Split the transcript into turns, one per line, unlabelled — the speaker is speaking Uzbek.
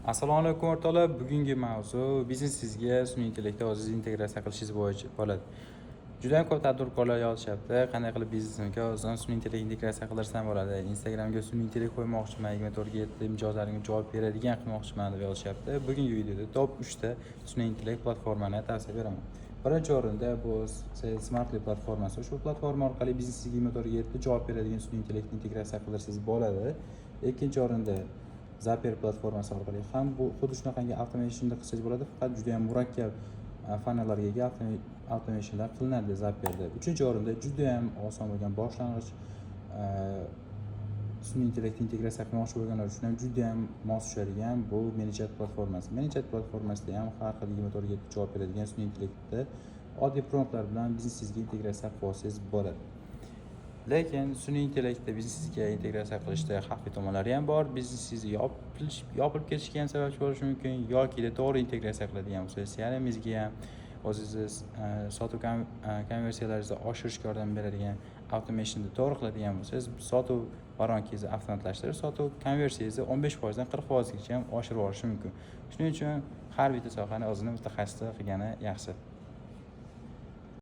Assalomu alaykum, o'rtoqlar. Bugungi mavzu biznesingizga sun'iy intellektni o'zingiz integratsiya qilishingiz bo'yicha bo'ladi. Juda ham ko'p tadbirkorlar yozishyapti: qanday qilib biznesimga o'zim sun'iy intellekt integratsiya qildirsam bo'ladi, Instagramga sun'iy intellekt qo'ymoqchiman, 24/7 mijozlarimga javob beradigan qilmoqchiman, deb yozishyapti. Bugungi videoda top 3 ta sun'iy intellekt platformani tavsiya beraman. Birinchi o'rinda bu Smartly platformasi. Ushbu platforma orqali biznesingizga 24/7 javob beradigan sun'iy intellekt integratsiya qildirsangiz bo'ladi. Ikkinchi o'rinda Zapier platformasi orqali ham bu xuddi shunaqangi automationni qilsangiz bo'ladi, faqat juda yam murakkab funnellarga ega automationlar qilinadi Zapierda. Uchinchi o'rinda juda yam oson bo'lgan, boshlang'ich sun'iy intellekt integratsiya qilmoqchi bo'lganlar uchun ham juda yam mos tushadigan bu ManyChat platformasi. ManyChat platformasida ham har xil 24/7 javob beradigan sun'iy intellektni oddiy promptlar bilan biznesingizga integratsiya qilib olsangiz bo'ladi. Lekin sun'iy intellektni biznesingizga integratsiya qilishda xavfli tomonlari ham bor. Biznesingiz yopilib ketishiga ham sababchi bo'lishi mumkin yokida to'g'ri integratsiya qiladigan bo'lsangiz, CRMingizga ham o'zingizni sotuv konversiyalaringizni oshirishga yordam beradigan automationni to'g'ri qiladigan bo'lsangiz, sotuv воронка ngizni avtomatlashtirib, sotuv konversiyangizni 15%dan 40%gacha ham oshirib yuborishi mumkin. Shuning uchun har bitta sohani o'zini mutaxassisi qilgani yaxshi.